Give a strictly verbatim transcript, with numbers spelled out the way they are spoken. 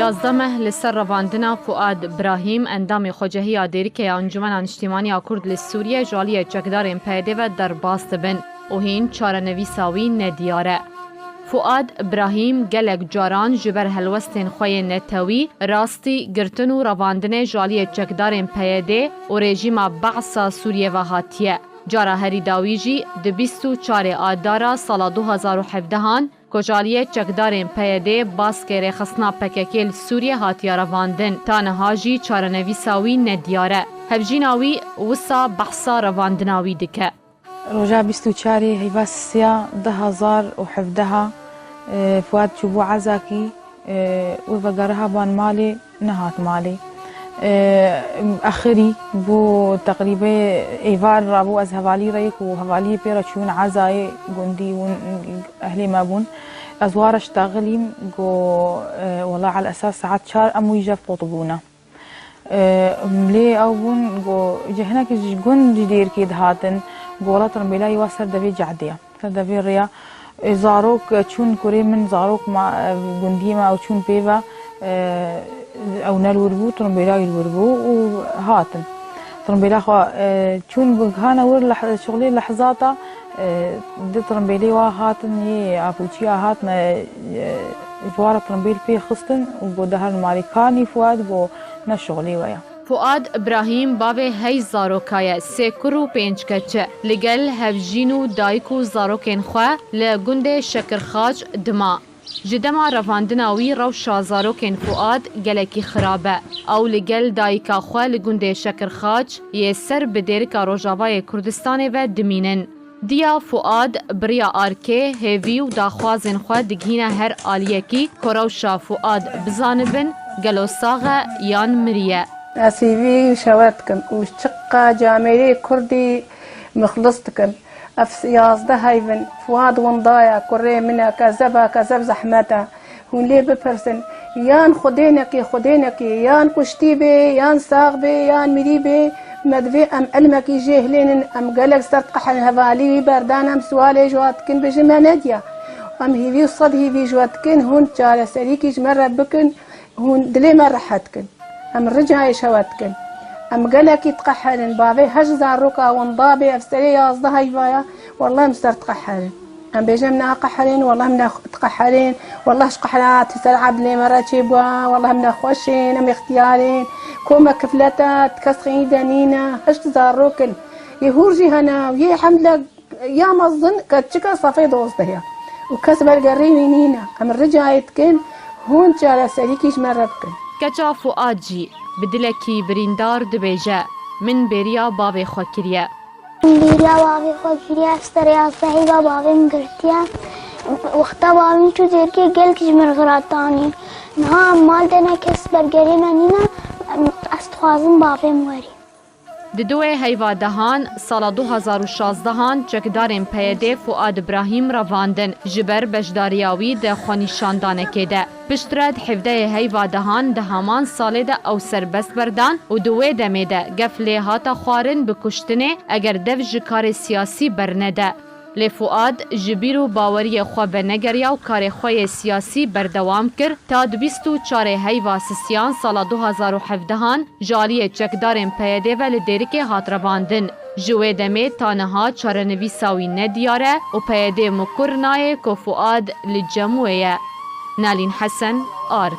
Yazdeh meh li ser revandina Fuad Brahîm, endamê xwecehiya Dêrikeya Encûmena Niştîmaniya Kurd li Sûriye, ji aliyê çekdarên P Y D ve derbas dibin û hîn çarenivîsa wî nediyar e. Fuad Brahîm gelek caran ji ber helwestên xwe yê netewî, rastî, girtin û revandinê ji aliyê çekdarên P Y D û rejîma Be'sa Sûriye ve hatiye. Cara herî dawî jî di bîst û çarê Adara sala du hazar û hevdehan, ku ji aliyê çekdarên P Y D baskê rêxistina P K K li Sûriye hatiye revandin. Ta niha jî çarenivîsa wî nediyar e. Hevjîna wî wisa behsa revandina wî dike. Roja bîst û çarê heyva sisiya du hazar û hevdeha, e, Fuad çûbû Ezakî, e, wê vegeriha ban malê, nehat malê. E, axirî bû teqrîbê êvar rabû, ez hevalî re yek û hevaliyê pê re çûn Ezayê gundî hûn ehlê me bûn. Ez wara ştaxilîm, go, e, wela el esas saet çar em wî jev qutbûne. E, lê ew bûn, go, ji hinekî ji gund ji Dêrikê dihatin, go, wela tirimbêlayê wa ser devê cehdiya, ser devê rêya. E, zarok, e, çûn kurê min, zarok ma, e, gundiyê me ew çûn pê ve, e, ew ne li wir bû, tirimbêlayê li wir bû û hatin. Tirimbêla xwe, e, çûn hane wir leh-, şixulê lehzata, e, di tirimbêlê wa hatin, yê apûçiya hatine, e, ji wa re tirimbêl pê xistin û go de her malê kanî Fuad go ne şixulê we ya. Fuad Ibrahîm bavê heyş zaroka ye, sê kur û pênc keçe. Li gel hevjîn û dayik û zarokên xwe li gundê Şekirxaç dima. Ji dema revandina wî rewşa zarokên Fuad gelekî xirab e. Ew li gel dayika xwe li gundê Şekirxaç yê ser bi Dêrika Rojavayê Kurdistanê ve dimînin. Diya Fuad bi riya arkê, hêvî û daxwazên xwe digihîne her aliyekî ku rewşa Fuad bizanibin, gelo sax e yan miriye. Ez hêvî şewet dikim û çiqa camêrê kurdî mixlis dikim. Ev yazdeh heyvin, Fuad winda ye, kurê min e, kezeb e, kezeb zehmet e. Hûn lê bipirsin, yan Xwedê nekê, Xwedê nekê, yan kuştî bê, yan sax bê, yan mirî bê, me divê em ilmekî jê hilênin, em gelek ser diqehirin, hevalî wî berdan, em siwalê ji wa dikin, bêjin me nediya. Em hîvî û sed hîvî ji we dikin, hûn çareserîkî ji me re bikin, hûn dilê me rehet kin. Em ricayê ji we dikin. Em gelekî diqehirin. Bavê heşt zaroka winda bê, ev serê yazdeh heyva ya. Wallah em ser diqehirin. Em bêjin em naqehirin, wallah em ne diqehirin. Wallah ji qehra tu ser ebdilê me re çêbû. Wallah em nexweş in, em ixtiyar in. Koma kifleta, kes xeyî de nîne. Heşt zarok in. Yê hûr jî hene, yê hemle Ya mezin keçika sefê dozdeh ya û kes bergerî wî nîne. Em ricayê dikin hûn çareserîkî ji me re bikin. Keça Fuad jî bi dilekî birîndar dibêje, Min bêriya bavê xwe kiriye. Min bêriya bavê xwe kiriye, ev serê yazdehê ve bavê min girtiye. Wexta bavê min çû Dêrikê gelek ji min re xirat anîn. Niha em mal de ne kes bergerê me nîne, em, ez dixwazim bavê min werî. Di duê heyva dehan, sala du hazar û şazdehan çekdarên P Y D Fuad Ibrahîm revandin, ji ber beşdariya wî di xwenîşandanekê de. Piştre di hevdeyê heyva dehan di heman salê de ew serbest berdan û di wê demê de gef lê hate xwarin bi kuştinê, eger dev ji karê siyasî bernede. Lê Fuad ji bîr û baweriyê xwe venegeriya û karê xwe yê siyasî berdewam kir, ta di bîst û çarê heyva sisiyan sala du hazar û hevdehan ji aliyê çekdarên P Y D ve li Dêrikê hat revandin. Ji wê demê ta niha çarenivîsa wî nediyar e û P Y D mikur nayê ku Fuad li cem wê ye. Nalîn Hesen, Ark.